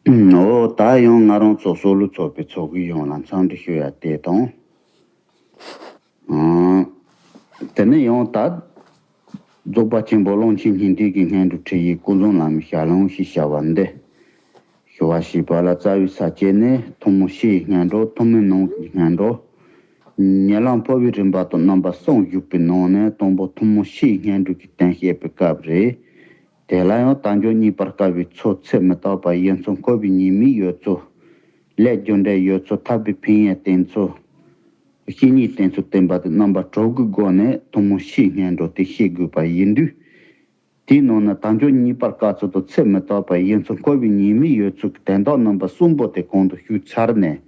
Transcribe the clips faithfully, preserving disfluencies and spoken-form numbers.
འོ་ད་ཡང་ང་རང་ཚོ་སོ་ལུ་ཚོགས་པའི་ཚོགས་གི་ཡོངས་ལ་འཚམས་འདྲི་ཞུ་ཡ་དེ་དང་། དེ་ནས་ཡང་ད་རྫོགས་པ་ཆེན་པོ་ཀློང་ཆེན་ཉི་ཟླའི་གི་སྔོན་འགྲོ་ཁྲིད་ཡིག་ཀུན་བཟང་བླ་མའི་ཞལ་ལུང་ཞེས་བྱ་བ་འདི་ཞུ་བ་ཞེས་པ་ལ། རྩ་བའི་ས་བཅད་ནི་ཐུན་མོང་སྤྱིའི་སྔོན་འགྲོ། ཐུན་མོང་ནང་གི་སྔོན་འགྲོ། ཉེ་ལམ་འཕོ་བའི་རིམ་པ་དང་རྣམ་པ་གསུམ་བཞུགས་པའི་ནང་ནས་དང་པོ་ཐུན་མོང་སྤྱིའི་སྔོན་འགྲོ་གི་དོན་བཤད་པའི་སྐབས་རེད། དེ་ལ་ཡང་དལ་འབྱོར་རྙེད་པར་དཀའ་བའི་ཚོགས་ཚད་མི་དག་པ་ཡིད་མཚོན་འཁོར་བའི་ཉེས་དམིགས་ཡོད་ཚུལ། ལས་རྒྱུ་འབྲས་ཡོད་ཚུལ། ཐར་པའི་ཕན་ཡོན་བསྟན་ཚུལ། བཤེས་གཉེན་བསྟེན་ཚུལ་བསྟན་པ་དང་རྣམ་པ་དྲུག་གི་སྒོ་ནས་ཐུན་མོང་སྤྱིའི་སྔོན་འགྲོ་དེ་བཤད་དགོས་པ་ཡིན་དུས། དེའི་ནང་ན་དལ་འབྱོར་རྙེད་པར་དཀའ་ཚུལ་དང་ཚད་མི་དག་པ་ཡིད་མཚོན་འཁོར་བའི་ཉེས་དམིགས་ཡོད་ཚུལ་གྱི་དོན་དག་རྣམ་པ་གསུམ་པོ་དེ་གོང་དུ་ཞུས་ཚར་ནས།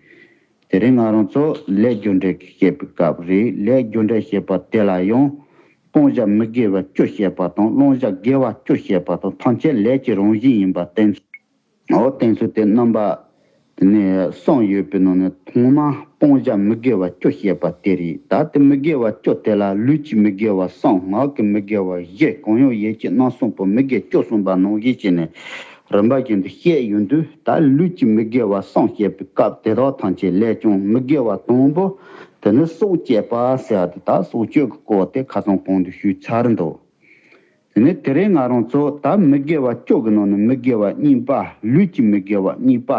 དེ་རིང་ང་རང་ཚོ་ལས་རྒྱུ་འབྲས་ཀྱི་བཤད་པའི་སྐབས་རེད། ལས་རྒྱུ་འབྲས་བཤད་པ་དེ་ལ་ཡང་སྤང་བྱ་མི་དགེ་བ་བཅུ་བཤད་པ་དང་བླང་བྱ་དགེ་བ་བཅུ་བཤད་པ་དང་ཐམས་ཅད་ལས་ཀྱི་རང་བཞིན་ཡིན་པ་བསྟན་ཚུལ། འོ་བསྟན་ཚུལ་དེ་རྣམ་པ་དེ་ནས་གསུམ་ཡོད་པའི་ནང་ནས་ཐོག་མ་སྤང་བྱ་མི་དགེ་བ་བཅུ་བཤད་པ་དེ་རེད། ད་དེ་མི་དགེ་བ་བཅུ་དེ་ལ་ལུས་ཀྱི་མི་དགེ་བ་གསུམ། ངག་གི་མི་དགེ་བ་བཞི། གང་ཡང་ཡིད་ཀྱི་རྣམ་གསུམ་པོ་མི་དགེ་བཅུ་གསུངས་པ་ནང་བཞིན་བྱས་ནས་རིམ་པ་བཞིན་དུ་བཤད་ཡོང་དུས། ད་ལུས་ཀྱི་མི་དགེ་བ་གསུམ་བཤད་པའི་སྐབས་དེ་དག་ཐམས་ཅད་ལས་ཀྱང་མི་དགེ་བ་དང་པོ་དེ་ནི་སྲོག་བཅད་པ་ཟེར་བ་དེ། ད་སྲོག་གཅོད་ཀྱི་སྐོར་དེ་ཁ་སང་གོང་དུ་ཞུས་ཚར་འདུག་དེ་ནས་དེ་རིང་ང་རང་ཚོ་ད་མི་དགེ་བ་བཅུ་གི་ནང་ནས་མི་དགེ་བ་གཉིས་པ། ལུས་ཀྱི་མི་དགེ་བ་གཉིས་པ།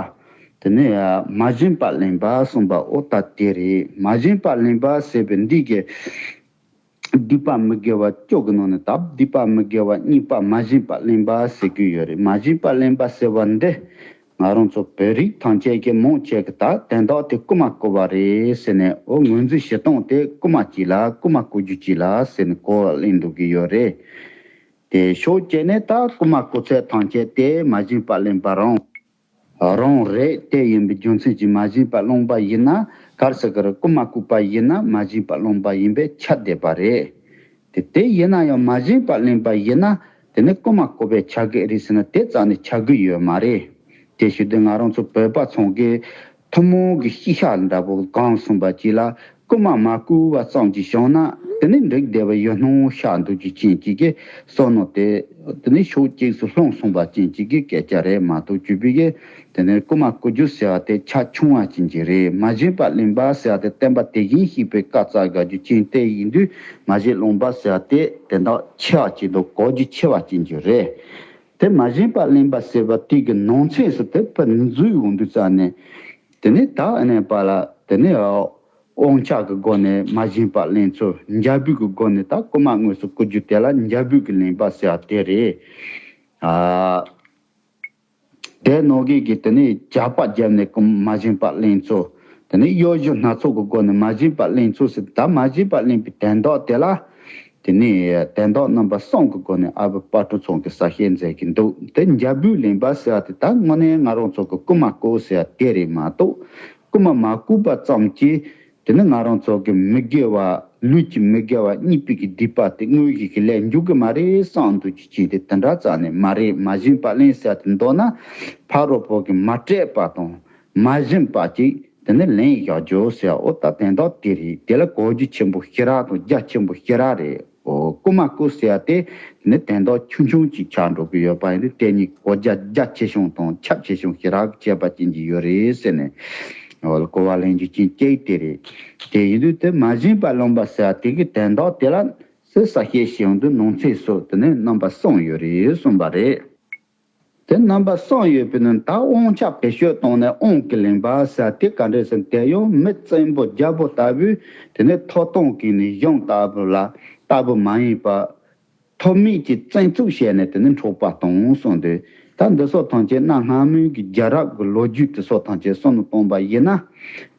དེ་ནས་མ་བྱིན་པ་ལེན་པ་གསུངས་པ། འོ་ད་དེ་རེད། མ་བྱིན་པ་ལེན་པ་ཟེར་བའི་འདི་གི་སྡིག་པ་མི་དགེ་བ་བཅུ་གི་ནང་ནས་ད་སྡིག་པ་མི་དགེ་བ་གཉིས་པ་མ་བྱིན་པ་ལེན་པ་ཟེར་གྱི་ཡོད་རེད། མ་བྱིན་པ་ལེན་པ་ཟེར་བ་འདི་ང་རང་ཚོ་བོད་རིགས་ཐམས་ཅད་ཀྱིས་མང་ཆེ་གིས་ད་དོན་དག་དེ་རྐུ་མ་རྐུ་བ་རེད་ཟེར་ནས། འོ་ངོས་འཛིན་བྱེད་སྟངས་དེ་རྐུ་མ་གཅིག་ལ་རྐུ་མ་རྐུ་རྒྱུ་གཅིག་ལ་ཟེར་ནས་གོ་བ་ལེན་འདུག་གི་ཡོད་རེད། དེ་ཕྱོགས་གཅིག་ནས་ད་རྐུ་མ་རྐུ་ཚད་ཐམས་ཅད་དེ་མ་བྱིན་པ་ལེན་པ་རང་རང་རེད། དེ་ཡིན་པའི་རྒྱུ་མཚན་གྱིས་མ་བྱིན་པ་བླངས་པ་ཡིན་ན། ག་རེ་ཟེར་གི་རེད། རྐུ་མ་རྐུས་པ་ཡིན་ན་མ་བྱིན་པ་བླངས་པ་ཡིན་པས་ཁྱབ་བསྡད་པ་རེད། དེ་དེ་ཡིན་ན་ཡང་མ་བྱིན་པ་ལེན་པ་ཡིན་ན་དེ་ནི་རྐུ་མ་རྐུ་བས་ཁྱབ་གི་རེད་ཟེར་ན་དེ་རྩ་ནས་ཁྱབ་གི་ཡོད་མ་རེད། དེ་བྱས་དུས་ང་རང་ཚོ་བོད་པ་ཚང་གི་ཐུན་མོང་གི་ཤེས་བྱ་འདྲ་པོ་གང་གསུངས་པ་ཅིག་ལ། རྐུ་མ་མ་རྐུ་བ་ཙམ་གྱིས་བྱུང་ན་དེ་ནི་འགྲིག་བསྡད་པ་ཡོད་སྣང་ཤར་འདུག་རྒྱུ་རྐྱེན་གཅིག་གིས་བསམ་མནོ་དེ་དེ་ནི་ཕྱོགས་གཅིག་སུ་ལྷུང་སོང་བ་ཅན་གཅིག་གི་སྐད་ཆ་རེད་མ་གཏོགས། བཅུ་པའི་གི་དེ་ནི་རྐུ་མ་རྐུ་རྒྱུ་ཟེར་བ་དེ་ཆ་ཆུང་བ་ཅན་གྱི་རེད། མ་བྱིན་པ་ལེན་པ་ཟེར་བ་དེ་བསྟན་པ་དེ་བཞིན་གཤེགས་པའི་བཀའ་སྩལ་དགོས་རྒྱུ་རྐྱེན་དེ་ཡིན་དུས། མ་བྱིན་ལེན་པ་ཟེར་བ་དེ་དེ་འདྲ་ཆེ་བ་ཅན་དང་གོ་རྒྱུ་ཆེ་བ་ཅན་གྱི་རེད། དེ་མ་བྱིན་པ་ལེན་པ་ཟེར་བ་དེ་གི་ནང་ཚན་སུ་དེ་ཕར་འཛུལ་ཡོང་དུས་ཙ་ནས། དེ་ནས་ད་ཨ་ནེ་པ་ལ་དེ་ནས་དབང་ཆ་གི་སྒོ་ནས་མ་བྱིན་པ་ལེན་ཚུལ། འཇབ་རྒོལ་གི་སྒོ་ནས་ད་རྐུ་མ་དངོས་སུ་རྐུ་རྒྱུ་དེ་ལ་འཇབ་རྒོལ་གི་ལེན་པ་ཟེར་བ་དེ་རེད། ཨ། དེ་ནང་བཞིན་གྱི་དེ་ནས་ཇག་པ་བརྒྱབ་ནས་རྐུ་མ་བྱིན་པ་ལེན་ཚུལ། དེ་ནས་གཡོ་སྒྱུ་སྣ་ཚོགས་ཀྱི་སྒོ་ནས་མ་བྱིན་པ་ལེན་ཚུལ་ཟེར། ད་མ་བྱིན་པ་ལེན་པའི་དོན་དག་དེ་ལ། དེ་ནས་དོན་དག་རྣམ་པ་གསུམ་གྱི་སྒོ་ནས་ཨ་བུ་དཔལ་སྤྲུལ་ཚང་གིས་གསལ་བཤད་མཛད་ཀྱི་འདུག་དེ་འཇབ་རྒོལ་ལེན་པ་ཟེར་བ་དེ་ད་དངོས་གནས་ང་རང་ཚོ་གི་རྐུ་མ་རྐུ་ཟེར་བ་དེ་རེད་མ་གཏོགས། རྐུ་མ་མ་རྐུ་བ་ཙམ་གྱིས་དེ་ནི་ང་རང་ཚོ་གི་མི་དགེ་བ། ལུས་ཀྱི་མི་དགེ་བ་གཉིས་པའི་གི་སྡིག་པ་དེ་དངོས་གཞི་གི་ལས་འཇུག་གི་མ་རེད་བསམ་འདུག་རྒྱུ་རྐྱེན་དེ་དེ་འདྲ་རྩ་ནས་མ་རེད། མ་བྱིན་པ་ལེན་ཟེར་བ་དེ་མདོར་ན་ཕ་རོལ་པོ་གིས་མ་སྤྲད་པ་དང་མ་བྱིན་པ་ཅིག་དེ་ནི་ལེན་བཞག་རྒྱུ་ཟེར་བ། འོ་ད་དོན་དག་དེ་རེད། དེ་ལ་གོ་རྒྱུ་ཆེན་པོ་ཞེ་དྲག་དང་རྒྱ་ཆེན་པོ་ཞེ་དྲག་རེད། འོ་རྐུ་མ་རྐུ་ཟེར་བ་དེ་ནི་དོན་དག་ཆུང་ཆུང་ཅིག་ཆགས་འགྲོ་གི་ཡོད་པ་ཡིན་དུས། དེ་གཉིས་གོ་རྒྱ་རྒྱ་ཆེ་ཆུང་དང་ཁྱབ་ཆེ་ཆུང་ཞེ་དྲག་ཁྱད་པར་ཅན་གྱི་ཡོད་རེད་ཟེར་ནས། འོ་གོ་བ་ལེན་རྒྱུ་རྐྱེན་གཅིག་དེ་རེད། དེ་ཡིན་དུས་དེ་མ་བྱིན་པ་ལེན་པ་ཟེར་བ་དེ་གི་དོན་དག་དེ་ལ་ཟེར་གསལ་བཤད་བྱེད་ཡོང་དུས་ནང་ཚན་སོགས་དེ་ནི་རྣམ་པ་གསུམ་ཡོད་རེད་གསུངས་པ་རེད། དེ་རྣམ་པ་གསུམ་ཡོད་པའི་ནང་ད་དབང་ཆ་བེད་སྤྱོད་བཏང་ནས་དབང་གིས་ལེན་པ་ཟེར་དེ་ག་འདྲ་ཟེར་ན། དེ་ཡང་མི་བཙན་པོ་རྒྱལ་པོ་ལྟ་བུས་དེ་ནས་ཐོབ་ཐང་གི་ནི་གཞུང་ལྟ་བུ་ལ་ལྟ་བུ་མ་ཡིན་པ། ཐོབ་མེད་ཀྱི་བཙན་འཛུལ་བྱས་ནས་དེ་ནི་འཕྲོག་པ་བཏང་གསུངས་དུས། ད་འདི་སོགས་ཐམས་ཅད་གནའ་སྔ་མོའི་གི་རྒྱལ་རབས་ཀྱི་ལོ་རྒྱུས་དེ་སོགས་ཐམས་ཅད་བསམ་བློ་བཏང་བ་ཡིན་ན།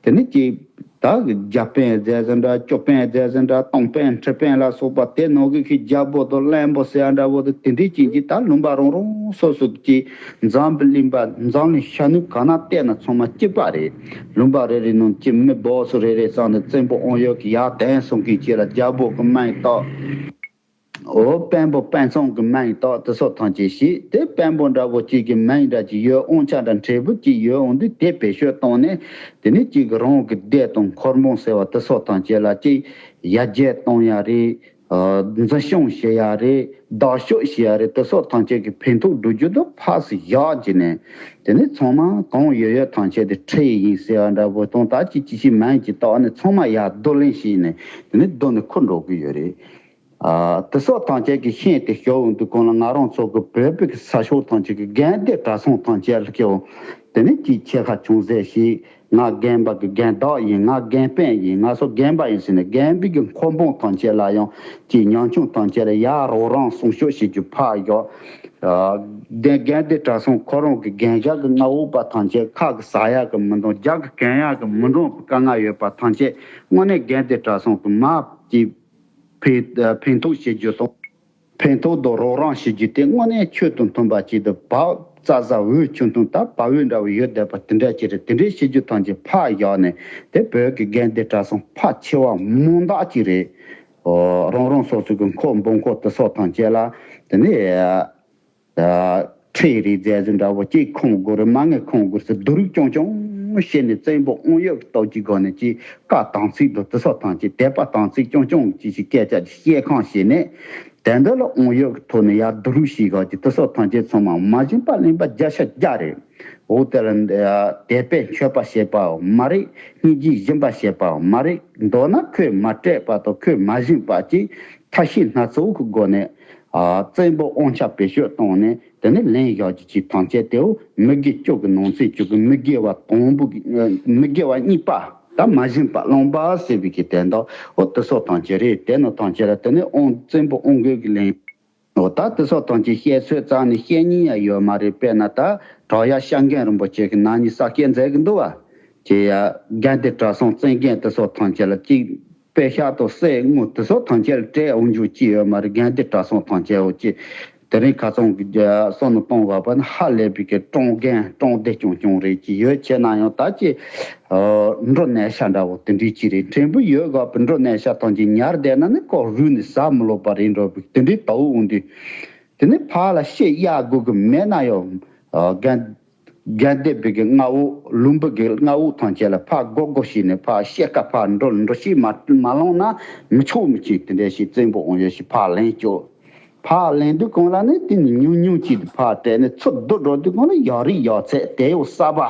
དེ་ནི་ཅིག་ད་གི་རྒྱ་དཔོན་མཛད་ཟིན་འདྲ། སྐྱོ་དཔོན་མཛད་ཟིན་འདྲ། སྟོང་དཔོན་ཁྲི་དཔོན་ལ་སོགས་པ་དེ་ནང་གི་ཁྱི་རྒྱལ་པོ་དང་བློན་པོ་ཟེར་ཡ་འདྲ་བོ་དང་དེ་འདྲའི་ཅན་གྱི་ད་ལུང་པ་རང་རང་སོ་སོ་གི་འཛམ་བུ་གླིང་པ་འཛམ་གླིང་ཤར་ནུབ་གང་ན་བལྟས་ན་ཚང་མ་གཅིག་པ་རེད། ལུང་པ་རེ་རེ་ནང་གི་མི་སྦོ་སོ་རེ་རེ་ཚང་ནས་བཙན་པོ་དབང་ཡོད་ཀྱི་ཡར་དེང་སོང་གི་ཅི་ལ་རྒྱལ་པོ་གི་མིང་བཏགས། འོ་དཔོན་པོ་དཔོན་ཚང་གི་མིང་བཏགས། དེ་སོགས་ཐམས་ཅད་བྱས། དེ་དཔོན་པོ་འདྲ་བོ་གཅིག་གི་མིང་འདྲ་ཅིག་ཡོད། དབང་ཆ་འདྲ་འབྲས་བུ་གཅིག་ཡོད་འོང་དུས་དེ་བེད་སྤྱོད་བཏང་ནས་དེ་ནས་གཅིག་གི་རང་གི་སྡེ་དང་འཁོར་འབངས་ཟེར་བ་དེ་སོགས་ཐམས་ཅད་ལ་གཅིག་ཡར་རྒྱས་གཏོང་ཡ་རེད། འཛིན་སྐྱོང་བྱེད་ཡ་རེད། བདག་སྤྱོད་བྱེད་ཡ་རེད། དེ་སོགས་ཐམས་ཅད་ཀྱི་ཕན་ཐོགས་སྒྲུབ་རྒྱུ་དེ་ཕར་ཚུར་བཞག་བྱས་ནས། དེ་ནས་ཚང་མ་གང་ཡོད་ཡོད་ཐམས་ཅད་དེ་ཁྲིད་ཡིན་ཟེར་བ་འདྲ་པོ་དང་། ད་ཅི་ཅི་ཞིག་མིན་ཅི་བཏགས་ནས་ཚང་མ་ཡར་བསྡུ་ལེན་བྱས་ནས། དེ་ནས་བསྡུ་ནས་འཁུར་འགྲོ་གི་ཡོད་རེད། ཨ། དེ་སོགས་ཐམས་ཅད་ཀྱི་ཤན་དེ་ཞུགས་འོང་དུས་སྒང་ལ། ང་རང་ཚོ་གི་བོད་པའི་གི་ས་ཕྱོགས་ཐམས་ཅད་ཀྱི་རྒན་སྡེ་གྲྭ་ཚང་ཐམས་ཅད་ལ་སྐྱེ་བོ། དེ་ནས་ཅིག་ཁྱད་པར་ཅུང་ཟད་ཞིག་ང་རྒན་པ་གི་རྒན་བདག་ཡིན། ང་རྒན་པན་ཡིན། ང་ཚོ་རྒན་པ་ཡིན་ཟེར་ནས། རྒན་པའི་གི་འཁོར་འབུམ་ཐམས་ཅད་ལ་ཡང་ཅིག་ཉམ་ཆུང་ཐམས་ཅད་ལ་ཡར་རོགས་རམ་སྲུང་སྐྱོབ་བྱེད་རྒྱུ་ཕར་བཞག་ཨ། དེ་རྒན་སྡེ་གྲྭ་ཚང་ཁོ་རང་གི་རྒན་ཞབས་ཀྱི་མངའ་འོག་པ་ཐམས་ཅད་ཁ་གི་ཟ་ཡ་གི་མི་འདུག་རྒྱབ་གི་གན་ཡ་གི་མི་འདུག་དཀའ་ངལ་ཡོད་པ་ཐམས་ཅད་དངོས་གནས་རྒན་སྡེ་གྲྭ་ཚང་གི་མར་ཅིག་ཕན་ཕན་ཐོགས་བྱེད་རྒྱུ་དང་། ཕན་ཐོགས་དང་རོགས་རམ་བྱེད་རྒྱུ་དེ་དངོས་གནས་ཆོས་དང་མཐུན་པ་ཅིག་དང་། བག་ཙག་ཙག་འོས་ཆོས་དང་ད་བག་འོས་འདྲ་བོ་ཡོད་བསྡད་པ་དེ་འདྲ་ཅིག་རེད། དེ་འདྲའི་བྱེད་རྒྱུ་ཐམས་ཅད་ཕར་བཞག་ནས། དེ་བོད་ཀྱི་རྒན་སྡེ་གྲྭ་ཚང་ཕལ་ཆེ་བ་མང་དག་ཅིག་རེད། ཨོ། རང་རང་སོ་སོ་གི་འཁོར་འབུམ་འཁོར་དེ་སོགས་ཐམས་ཅད་ལ། དེ་ནས། ཨ། ཁྲིད་རེས་མཛད་ཟིན་འདྲ་བོ། གཅིག་ཁོང་དགོས་རེད། མ་ངས་ཁོང་དགོས་རེད་ཟེར་བསྡུ་རུག་ཅུང་ཅུང་བྱས་ནས། བཙན་པོ་དབང་ཡོད་ཀྱི་སྟོབས་ཀྱི་སྒོ་ནས་ཅིག་བཀའ་དམ་ཚིག་དང་དེ་སོགས་ཐམས་ཅད། དད་པ་དམ་ཚིག་ཅུང་ཅུང་ཅིག་ཞིག་སྐད་ཆ་ཅིག་བཤད་ཁང་བྱས་ནས། དེ་འདི་ལ་དབང་ཡོད་ཀྱི་ཐོག་ནས་ཡར་བསྡུ་རུག་བྱེད་ག་ཅིག་དེ་སོགས་ཐམས་ཅད་ཚང་མ་མ་བྱིན་པ་ལེན་པ་བརྒྱ་ཆ་བརྒྱ་རེད། འོ། དེ་ལ་དད་པས་མཆོད་པ་བྱེད་པའང་མ་རེད། སྙིང་རྗེས་སྦྱིན་པ་བྱེད་པའང་མ་རེད། མདོར་ན་ཁོས་མ་སྤྲད་པ་དང་ཁོས་མ་བྱིན་པ་ཅིག་ཐབས་ཤེས་སྣ་ཚོགས་ཀྱི་སྒོ་ནས། ཨ། བཙན་པོ་དབང་ཆ་བེད་སྤྱོད་བཏང་ནས། དེ་ནས་ལེན་བཞག་རྒྱུ་ཅིག་ཐམས་ཅད་དེའོ། མི་དགེ་བཅུ་གི་ནང་ཚན་བཅུ་གི་མི་དགེ་བ་དང་པོ་གི། མི་དགེ་བ་གཉིས་པ་ད་མ་བྱིན་པ་བླངས་པ་ཟེར་བའི་གི་དོན་དག་འོ། དེ་སོགས་ཐམས་ཅད་རེད། དེ་ནི་ཐམས་ཅད་ལ་དེ་ནས་དབང་། བཙན་པོ་དབང་མགོན་གྱིས་ལེན། འོ། ད་དེ་སོགས་ཐམས་ཅད་བཤད་ཚོད་རྩ་ནས་བཤད་སྙིང་ཡང་ཡོད་མ་རེད། དཔེར་ན་ད་བྲག་གཡབ་སྐྱབས་མགོན་རིན་པོ་ཆེ་གིས་ན་ནིང་གསར་བསྐྱངས་མཛད་གི་འདུག་བ། ཅེས་ཡ། རྒན་སྡེ་གྲྭ་ཚང་བཙན་རྒན་དེ་སོགས་ཐམས་ཅད་ལ་ཅིག་དཔེ་ཤག་དང་གསེར་དངུལ་དེ་སོགས་ཐམས་ཅད་ལ་སྤྲད་འོང་རྒྱུ་ཅི་ཡོད་མ་རེད། རྒན་སྡེ་གྲྭ་ཚང་ཐམས་ཅད་འོ་ཅི། དེ་རིང་ཁ་སང་གི་བསམ་བློ་གཏོང་བ་བ་ནི་ཧ་ལས་པའི་གི་གྲོང་རྒན་གྲོང་སྡེ་ཆུང་ཆུང་རེད། ཅི་ཡོད་ཆེ་ན་ཡང་ད་ཅི། འབྲུ་ནས་ཤ་འདྲ་བོ་དེ་འདྲའི་ཅི་རེད། ཕྲན་བུ་ཡོད་དགོས་པའི་འབྲུ་ནས་ཤ་ཐམས་ཅད་ཉར་བསྡད་ན་ནི་ཁོ་རུལ་ནས་ཟ་མི་ལོབ་པ་རེད་འགྲོ་བའི་དེ་འདྲའི་ལྟ་བུ་འོང་དུས། དེ་ནི་ཕར་ལ་བཤད་གཡར་དགོས་གི་མེད་ན་ཡང་། རྒན་རྒན་སྡེ་པའི་གི་མངའ་འོག་ལུང་པའི་གི་མངའ་འོག་ཐམས་ཅད་ལ་ཕར་སྒོར་སྒོར་བྱས་ནས་ཕར་བཤད་ཀ་ཕར་འགྲོ་འགྲོ་ཤེས་མ་མ་ལོང་ན་མི་ཆོག་མི་ཆོག་དེ་འདྲ་ཞིག་བཙན་པོ་དབང་ཡོད་ཞིག་ཕར་ལེན་ཆོག་ཕར་ལེན་དུས་གང་ལ་ནི་དེ་ནི་ཉུང་ཉུང་ཅིག་ཕར་སྤྲད་ནས་ཚུར་བསྡུ་འགྲོ་དུས་གང་ལ་ཡག་རིགས་ཡག་ཚད་དེ་ཡང་གསར་པ།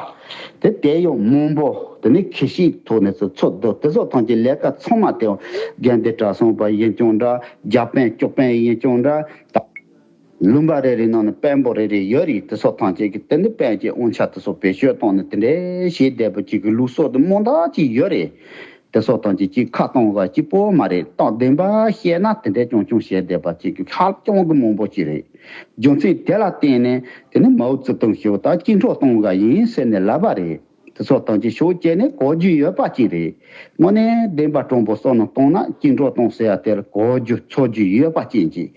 དེ་དེ་ཡང་མང་པོ། དེ་ནི་ཁེ་ཤིག་ཐོག་ནས་ཚུར་ཚུར་བསྡུ། དེ་སོགས་ཐམས་ཅད་ལས་ཀ་ཚང་མ་དེ་ཡང་རྒན་སྡེ་གྲྭ་ཚང་པ་ཡིན་ཀྱང་འདྲ། རྒྱབ་དཔོན་སྐྱོག་དཔོན་ཡིན་ཀྱང་འདྲ། ད་ལུང་པ་རེ་རེའི་ནང་ནས་དཔོན་པོ་རེ་རེ་ཡོད་རེད། དེ་སོགས་ཐམས་ཅད་ཀྱིས་དེ་ནི་དཔོན་གྱི་དབང་ཆ་དེ་སོགས་བེད་སྤྱོད་བཏང་ནས་དེ་འདྲའི་བྱེད་བསྡད་པ་ཅིག་གི་ལུགས་སྲོལ་དེ་མང་དག་ཅིག་ཡོད་རེད། དེ་སོགས་ཐམས་ཅད་ཅིག་ཁ་གཏོང་བ་གཅིག་པོ་མ་རེད། སྟངས་བདེན་པ་བཤད་ན་དེ་འདྲའི་ཅུང་ཅུང་བཤད་བསྡད་པ་ཅིག་གི་ཧ་ཅང་གི་མང་པོ་ཅིག་རེད། རྒྱུ་མཚན་དེ་ལ་བརྟེན་ནས་དེ་ནི་མའོ་ཙེ་ཏུང་ཞེས་པ་ད་སྐྱིད་འཕྲོག་གཏོང་བ་ཡིན་ཟེར་ནས་ལབ་པ་རེད། དེ་སོགས་ཐམས་ཅད་ཕྱོགས་གཅིག་ནས་གོ་རྒྱུ་ཡོད་པ་ཅིག་རེད། དངོས་གནས་བདེན་པ་དྲང་པོ་བསམ་བློ་བཏང་ན་སྐྱིད་འཕྲོག་གཏོང་ཟེར་ཡ་དེ་ལ་གོ་རྒྱུ་ཚོར་རྒྱུ་ཡོད་པ་ཅན་ཅིག་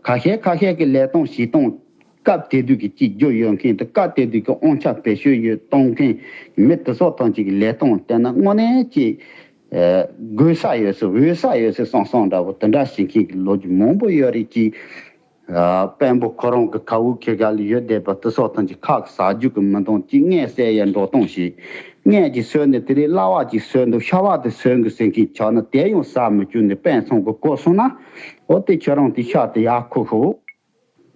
ཁ་ཤས་ཁ་ཤས་ཀྱི་ལས་སྟངས་བྱེད་སྟངས། སྐབས་དེ་དུས་ཀྱི་གཅིག་གྱུར་ཡོད་མཁན་དང་། སྐབས་དེ་དུས་ཀྱི་དབང་ཆ་བེད་སྤྱོད་ཡོད་གཏོང་མཁན་མི་དེ་སོགས་ཐམས་ཅད་ཀྱི་ལས་སྟངས་བལྟས་ན་དངོས་གནས་ཀྱི། ཨ། དགོས་ས་ཡོད་ས་འོས་ས་ཡོད་ས་བསམ་བསམ་འདྲ་བོ་དེ་འདྲ་བྱེད་མཁན་གྱི་ལོ་རྒྱུས་མང་པོ་ཡོད་རེད་ཀྱི། ཨ། དཔོན་པོ་ཁོ་རང་གི་ཁ་འུ་ཁེ་ག་ལ་ཡོད་བསྡད་པ་དེ་སོགས་ཐམས་ཅད་ཁ་གི་ཟ་རྒྱུ་གི་མི་འདང་ཅིག་མངལ་གསོ་ཡའི་འགྲོ་སྟངས་ཤིག་མངལ་གྱི་གསོས་ནས་དེ་རིང་གླ་བ་ཅིག་གསོས་འདུག་ཤ་བ་དེ་གསོས་འདུག་ཟེར་མཁན་ཆགས་ན་དེ་ཡང་ཟ་མི་བཅུག་ནས་དཔོན་ཚང་གི་བསྐོར་སོང་ན། འོ་དེ་ཁྱོད་རང་དེ་ཤ་དེ་ཡར་ཁུར་ཤོག་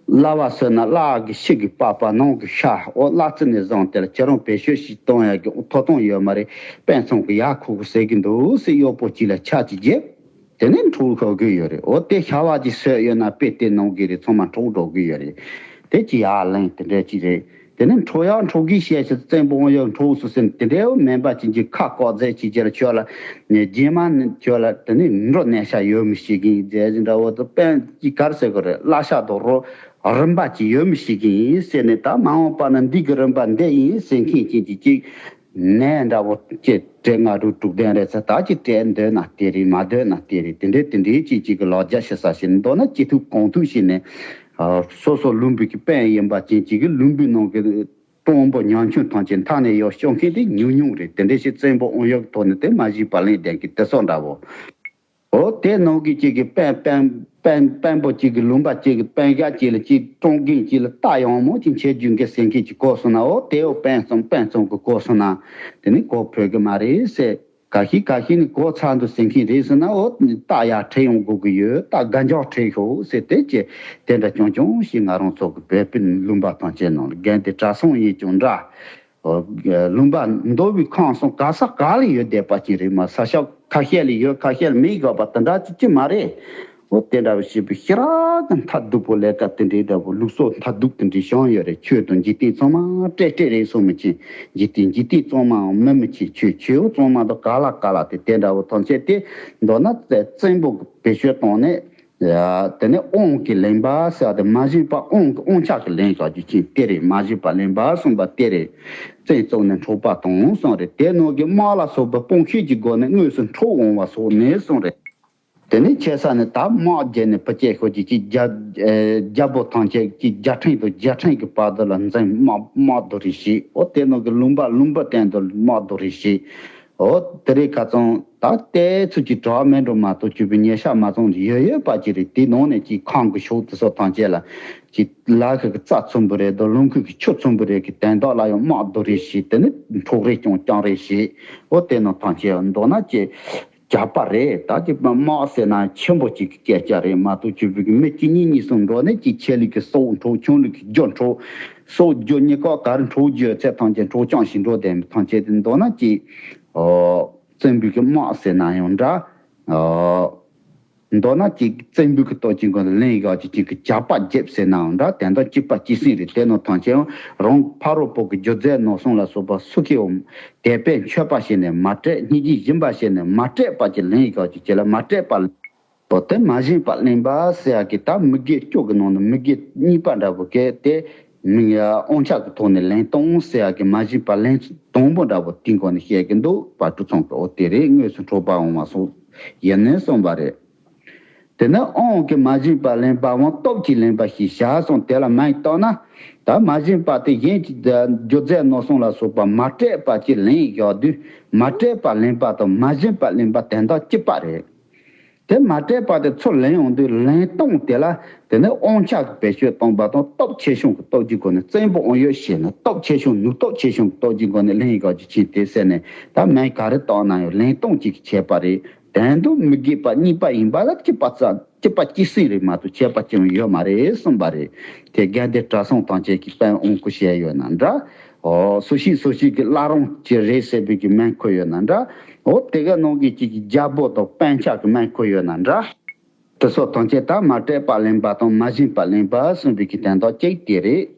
གླ་བ་གསོས་ན་གླ་གི་ཕྱི་གི་པགས་པ་ནང་གི་ཤ། འོ་གླ་རྩི་ནས་བཟུང་དེ་ལ་ཁྱེད་རང་བེད་སྤྱོད་ཞིག་གཏོང་ཡ་གི་ཐོབ་ཐང་ཡོད་མ་རེད། དཔོན་ཚང་གི་ཡར་ཁུར་གི་ཟེར་གི་འདུག་ཟེར་གཡོག་པོ་གཅིག་ལ་ཆ་གཅིག་བརྗེ། དེ་ནས་འཕྲོ་ཤོར་གི་ཡོད་རེད། འོ་དེ་ཤ་བ་གཅིག་གསོས་ཡོད་ན་དཔེ་དེ་ནང་གི་རེད། ཚང་མ་འཕྲོ་འགྲོ་གི་ཡོད་རེད། དེ་གཅིག་ཡར་ལེན་དེ་འདྲ་གཅིག་རེད། དེ་ནས་འཕྲོ་ཡག་འཕྲོ་གི་བཤད་ཤེས་བཙན་པོ་དབང་ཡོད་འཕྲོ་སུ་ཟེར་དེ་འདྲའི་མེད་པ་ཅིག་གི་ཁ་བཀག་རྫས་ཅིག་ཅེར་ཁྱོད་ལ་ནས་རྗེས་མ་ནི་ཁྱོད་ལ་དེ་ནས་འབྲུ་ནས་ཤ་ཡོད་མི་ཤེས་གི་རྫས་ཅིག་འདྲ་བོ་དེ་དཔོན་གྱིས་ག་རེ་ཟེར་གི་རེད། གླ་ཤ་དང་རོ་རིན་པ་ཅིག་ཡོད་མི་ཤེས་གི་ཡིན་ཟེར་ནས། ད་མ་འོངས་པ་ན་འདི་གི་རིན་པ་འདི་ཡིན་ཟེར་མཁན་ཅིག་གིས་ཅིག་ནས་འདྲ་བོ་ཅིག་སྤྲད། ལྔ་དྲུག་དྲུག་ལྡན་རེད་ཟེར། ད་ཅིག་སྤྲད་འདོད་ན་དེ་རེད། མ་འདོད་ན་དེ་རེད། དེ་འདྲའི་དེ་འདྲའི་ཅིག་ཅིག་གི་ལག་རྗེས་ཤེས་ས་ཞིག་མདོར་ན་ཅི་ཐུབ་གང་ཐུབ་བྱས་ནས། ཨ། སོ་སོ་ལུང་པའི་གི་དཔོན་ཡིན་པ་ཅན་ཅིག་གིས་ལུང་པའི་ནང་གི་དཔོན་པོ་ཉམ་ཆུང་ཐམས་ཅད་མཐའ་ནས་ཡར་སྐྱོང་མཁན་དེ་ཉུང་ཉུང་རེད། དེ་འདྲ་ཞིག་བཙན་པོ་དབང་ཡོད་ཀྱི་ཐོག་ནས་དེ་མ་གཞི་བ་ལེན་ལྡན་གི་དེ་སོགས་འདྲ་བོ། འོ་དེ་ནང་གི་གཅིག་གི་དཔོན་དཔོན་དཔོན་དཔོན་པོ་གཅིག་གི་ལུང་པ་གཅིག་གི་དཔོན་ཞབས་གཅིག་ལ་གཅིག་གྲོང་རྒན་གཅིག་ལ་རྟ་ཡང་མོ་གཅིག་འཁྱེར་རྒྱུ་འགའ་ཟེར་མཁན་གཅིག་བསྐོར་སོང་ན། འོ་དེ་འོ་དཔོན་ཚང་དཔོན་ཚང་གི་བསྐོར་སོང་ན་དེ་ནི་གོ་ཕོད་གི་མ་རེད་ཟེར། ཁ་ཤས་ཁ་ཤས་ནི་གོ་ཚ་འདུག་ཟེར་མཁན་རེད་ཟེར་ན། འོ་ད་ཡར་ཁྲིད་ཡོང་དགོས་ཀྱི་ཡོད། ད་གན་རྒྱ་ཁྲིད་ཤོག་ཟེར་དེ་བྱས། དེ་འདྲ་ཀྱང་ཀྱང་ཞིག་ང་རང་ཚོ་གི་བོད་པའི་ལུང་པ་ཐམས་ཅད་ནང་ལ་རྒན་དེ་གྲྭ་ཚང་ཡིན་ཀྱང་འདྲ། ལུང་པ་མདོ་དབུས་ཁམས་གསུམ་ག་ས་ག་ལ་ཡོད་བསྡད་པ་ཅིག་རེད་མ། ས་ཆ་ཁ་ཤས་ལ་ཡོད། ཁ་ཤས་ལ་མེད་དགོས་པ་དེ་འདྲ་ཅིག་ཅིག་མ་རེད། འོ་དེ་འདྲ་བ་ཞེས་པའི་ཤེས་རབ་ཀྱི་མཐར་ཐུག་པོ་ལས་ཀ་དེ་འདྲའི་འདྲ་བོ་ལུགས་སྲོལ་མཐར་ཐུག་དེ་འདྲའི་བྱུང་ཡོད་རེད། ཆོས་དང་འཇིག་རྟེན་ཚང་མ་སྤྲད་སྤྲད་རེད་གསུངས་མི་ཆེ། འཇིག་རྟེན་འཇིག་རྟེན་གཙང་མའང་མི་མི་ཆེ། ཆོས་ཆོས་གཙང་མ་དང་ག་ལ་ག་ལ་དེ་དེ་འདྲ་བོ་ཐམས་ཅད་དེ་མདོར་ན་བཙན་པོ་བེད་སྤྱོད་བཏང་ནས། དེ་ནས་དབང་གིས་ལེན་པ་ཟེར་བ་དེ་མ་བྱིན་པ་དབང་གིས་དབང་ཆ་གིས་ལེན་ཡག་རྒྱུ་ཅན་དེ་རེད། མ་བྱིན་པ་ལེན་པ་གསུངས་པ་དེ་རེད། བཙན་བཙུགས་ནས་འཕྲོག་པ་དང་གསུངས་རེད། དེ་ནང་གི་དམག་ལ་སོགས་པའི་དཔུང་ཤེད་ཀྱི་སྒོ་ནས་དངོས་སུ་འཕྲོག་འོང་བ་སོགས་ནས་གསུངས་རེད། དེ་ནས་ཆེ་ས་ནས་ད་དམག་རྒྱལ་ནས་བུ་སྐྱེས་ཤོར་གྱི་ཅིག་རྒྱ་རྒྱལ་པོ་ཐམས་ཅད་ཀྱི་རྒྱལ་ཕྲན་དང་རྒྱལ་ཕྲན་གྱི་བར་དུ་ལ་འཛིང་དམག་དམག་བསྡུ་རེས་བྱས། འོ་དེ་ནང་གི་ལུང་པ་ལུང་པ་སྟེང་དུ་དམག་བསྡུ་རེས་བྱས། འོ་དེ་རིང་ཁ་སང་ད་ལྟའི་ཚུལ་གྱི་གྲྭ་བ་མེད་འགྲོ་མ་གཏོགས་གྱུར་པའི་ཉེ་ཤ་མ་ཚང་ཡོད་ཡོད་པ་ཅིག་རེད། དེའི་ནང་ནས་ཀྱི་ཁང་གི་ཕྱོགས་དེ་ཚོ་ཐམས་ཅད་ལ་ཀྱི་ལ་ཁུག་གི་རྩ་ཚོན་པོ་རེད་དོ། ལུང་ཁུག་གི་ཆུ་ཚོན་པོ་རེད་ཀྱི་དན་རྟགས་ལ་ཡང་དམག་བསྡུ་རེས་བྱས། དེ་ནི་འཕྲོག་རེས་ཀྱང་བསྐྱངས་རེས་བྱས། འོ་དེ་ནང་ཐམས་ཅད་མདོར་ན་ཀྱི་རྒྱག་པ་རེད། ད་ཀྱི་དམག་ཟེར་ན་ཆེན་པོ་ཅིག་གི་སྐད་ཆ་རེད་མ་གཏོགས་གྱུར་པའི་གི་མི་གཅིག་གཉིས་གཉིས་གསུམ་འགྲོ་ནས་ཀྱི་ཆེ་ལུགས་ཀྱི་སྲོག་འཕྲོག་ཆུང་ལུགས་ཀྱི་རྒྱུ་འཕྲོག་སྲོག་རྒྱུ་གཉིས་ཀ་ག་རེ་འཕྲོག་རྒྱུ་ཚད་ཐམས་ཅད་འཕྲོག་བསྐྱངས་ཤིག་འགྲོ་བསྡད་མི་ཐམས་ཅད་དེ་མདོར་ན་ཀྱི་ཨོ་བཙན་པོའི་གི་དམག་ཟེར་ན་ཡང་འདྲ། ཨོ་མདོར་ན་ཅིག་བཙན་པོའི་གི་སྟོབས་ཀྱི་མགོ་ལ་ལན་ཡག་ཅིག་ཅིག་གི་ཇག་པ་རྒྱབ་ཟེར་ནའང་འདྲ། དེ་འདྲ་གཅིག་པ་གཅིག་སྲིད་རེད། དེ་ནང་ཐམས་ཅད་རང་ཕ་རོལ་པོ་གི་སྒྱུ་རྩལ་ནོར་སྲུང་ལ་སོགས་པ་སུ་ཁེའོ། དད་པས་མཆོད་པ་བྱས་ནས་མ་སྤྲད། སྙིང་རྗེ་སྦྱིན་པ་བྱས་ནས་མ་སྤྲད་པ་ཅིག་ལན་ཡག་ཅིག་ཅིག་ལ་མ་སྤྲད་པ། འོ་དེ་མ་བྱིན་པ་ལེན་པ་ཟེར་ཡག་གི་ད་མི་དགེ་བཅུ་གི་ནང་ནས་མི་དགེ་གཉིས་པ་འདྲ་བོ་གལ་ཏེ་མི་དབང་ཆ་གི་ཐོག་ནས་ལེན་གཏོང་ཟེར་ཡག་གི་མ་བྱིན་པ་ལེན་དང་པོ་འདྲ་བོ་དེའི་སྒོ་ནས་བཤད་ཀྱི་འདུག་དཔལ་སྤྲུལ་ཚང་གི་འོ་དེ་རེད། དངོས་སུ་འཕྲོག་པ་འོང་བ་སོགས་ཡིན་ནས་གསུངས་པ་རེད། དེ་ནས་དབང་གིས་མ་བྱིན་པ་ལེན་པའང་སྟོབས་ཀྱིས་ལེན་པ་ཞེས་བྱ་གསུངས། དེ་ལ་མ་ཡིག་བཏགས་ན། ད་མ་བྱིན་པ་དེ་གཞན་གྱི་སྒྱུ་རྩལ་ནོར་སྲུང་ལ་སོགས་པ་མ་སྤྲད་པ་ཅིག་ལེན་ཡག་དུས་མ་སྤྲད་པ་ལེན་པ་དང་མ་བྱིན་པ་ལེན་པ་དོན་དག་གཅིག་པ་རེད། དེ་མ་སྤྲད་པ་དེ་ཚུར་ལེན་ཡོང་དུས་ལེན་སྟངས་དེ་ལ་དེ་ནས་དབང་ཆ་གི་བེད་སྤྱོད་བཏང་པ་དང་སྟོབས་ཆེ་ཆུང་གི་སྟོབས་ཀྱི་སྒོ་ནས་བཙན་པོ་དབང་ཡོད་བྱས་ནས་སྟོབས་ཆེ་ཆུང་ནུས་སྟོབས་ཆེ་ཆུང་གི་སྟོབས་ཀྱི་སྒོ་ནས་ལེན་ཡག་ཅིག་ཕྱིན་ཏེ་ཟེར་ནས་ད་མིང་ག་རེ་བཏགས་ན་ཡང་ལེན་སྟངས་གཅིག་གི་ཁྱད་པར་རེད། དོན་དུ་མི་དགེ་བ་གཉིས་པ་ཡིན་པ་ལ་གཅིག་པ་རྩ་གཅིག་པ་གཅིག་སྲིད་རེད་མ་གཏོགས་ཁྱད་པར་ཅི་ཡང་ཡོད་མ་རེད་གསུངས་པ་རེད། དེ་དགེ་འདུན་གྲྭ་ཚང་ཐམས་ཅད་ཀྱིས་དཔེ་དབང་བསྐུར་བྱས་ཡོད་ན་འདྲ། ཨོ་སུ་ཞིག་སུ་ཞིག་གིས་བླ་རུང་ཅིག་རེད་ཟེར་བའི་གི་མིང་བཀོད་ཡོད་ན་འདྲ། འོ་དེ་ག་ནང་གི་གཅིག་གི་རྒྱལ་པོ་དང་སྤུན་ཆ་གི་མིང་བཀོད་ཡོད་ན་འདྲ། དེ་ཚོ་ཐམས་ཅད་ད་མ་སྤྲད་པ་ལེན་པ་དང་མ་བྱིན་པ་ལེན་པ་གསུངས་པའི་གི་དོན་དག་གཅིག་དེ་རེད།